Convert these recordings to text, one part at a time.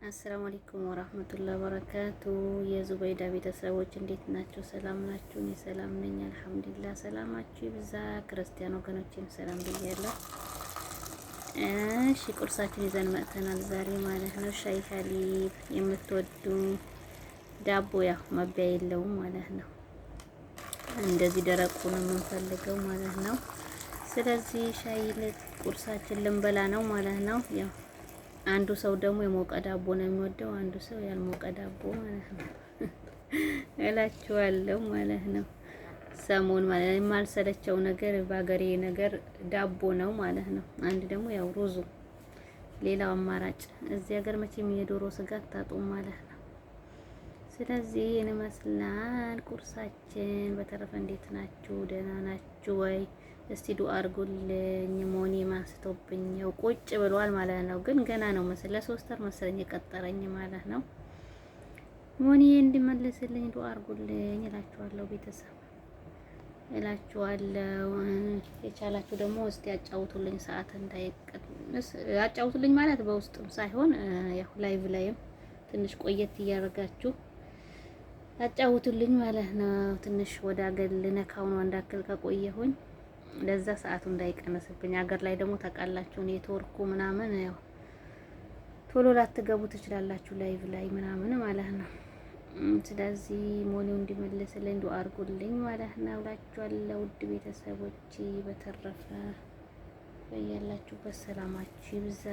السلام عليكم ورحمة الله وبركاته። የዙበይዳ ቤተሰቦች እንዴት ናቸው? ሰላም ናችሁ? እኔ ሰላም ነኝ الحمد لله። ሰላማችሁ ይብዛ። ክርስቲያን ወገኖቼም ሰላም ብያለሁ። እሺ ቁርሳችን ይዘን መጥተናል ዛሬ ማለት ነው። ሻይ حليب የምትወዱ ዳቦ ያው መቢያ የለውም ማለት ነው። እንደዚህ ደረቁ ነው የምንፈልገው ማለት ነው። ስለዚህ ሻይ ቁርሳችን ልንበላ ነው ማለት ነው። ያው አንዱ ሰው ደግሞ የሞቀ ዳቦ ነው የሚወደው፣ አንዱ ሰው ያልሞቀ ዳቦ ማለት ነው እላችኋለሁ ማለት ነው። ሰሞን ማለት የማልሰለቸው ነገር በሀገሬ ነገር ዳቦ ነው ማለት ነው። አንድ ደግሞ ያው ሩዙ፣ ሌላው አማራጭ እዚህ ሀገር መቼም የዶሮ ስጋ አታጡም ማለት ነው። ስለዚህ ይህን ይመስላል ቁርሳችን። በተረፈ እንዴት ናችሁ? ደህና ናችሁ ወይ? እስቲ ዱአ አድርጉልኝ። ሞኒ ማንስቶብኝ ያው ቁጭ ብሏል ማለት ነው። ግን ገና ነው መሰለኝ ለ3 ወር መሰለኝ የቀጠረኝ ማለት ነው። ሞኒ እንዲመልስልኝ ዱአ አድርጉልኝ እላችኋለሁ፣ ቤተሰብ እላችኋለሁ። የቻላችሁ ደግሞ እስቲ ያጫውቱልኝ፣ ሰዓት እንዳይቀንስ ያጫውቱልኝ ማለት በውስጥም ሳይሆን ያው live ላይም ትንሽ ቆየት እያደረጋችሁ ያጫውቱልኝ ማለት ነው። ትንሽ ወደ አገር ልነካው ነው አንዳክል ከቆየሁኝ ለዛ ሰዓቱ እንዳይቀንስብኝ። አገር ላይ ደግሞ ታውቃላችሁ ኔትወርኩ ምናምን ያው ቶሎ ላትገቡ ትችላላችሁ live ላይ ምናምን ማለት ነው። ስለዚህ ሞኒው እንዲመለስልኝ ዱአ አድርጉልኝ ማለት ነው እላችኋለሁ ውድ ቤተሰቦች። በተረፈ በያላችሁበት ሰላማችሁ ይብዛ።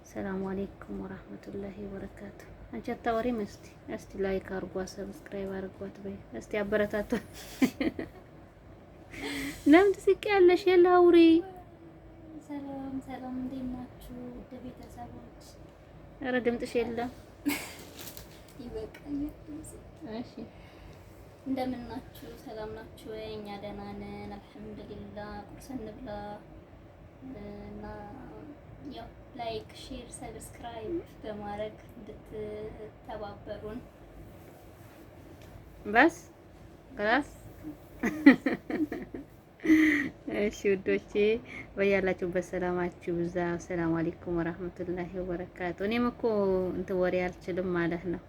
سلام عليكم ورحمة الله وبركاته። አንቺ አታወሪም? እስቲ እስቲ like አርጓት፣ subscribe አርጓት፣ በይ እስቲ አበረታቷ። ለምን ትስቂያለሽ? የለ አውሪ። ሰላም ሰላም፣ እንዴት ናችሁ ውድ ቤተሰቦች? ኧረ ድምፅሽ የለም። ይበቃኛል ድምፅ። እሺ። እንደምን ናችሁ? ሰላም ናችሁ ወይ? እኛ ደህና ነን الحمد لله። ቁርስ እንብላ እና ያው like፣ share፣ subscribe በማድረግ እንድትተባበሩን። بس خلاص። እሺ ውዶቼ በያላችሁበት ሰላማችሁ ብዛ። سلام عليكم ورحمة الله وبركاته። እኔም እኮ እንትን ወሬ አልችልም ማለት ነው።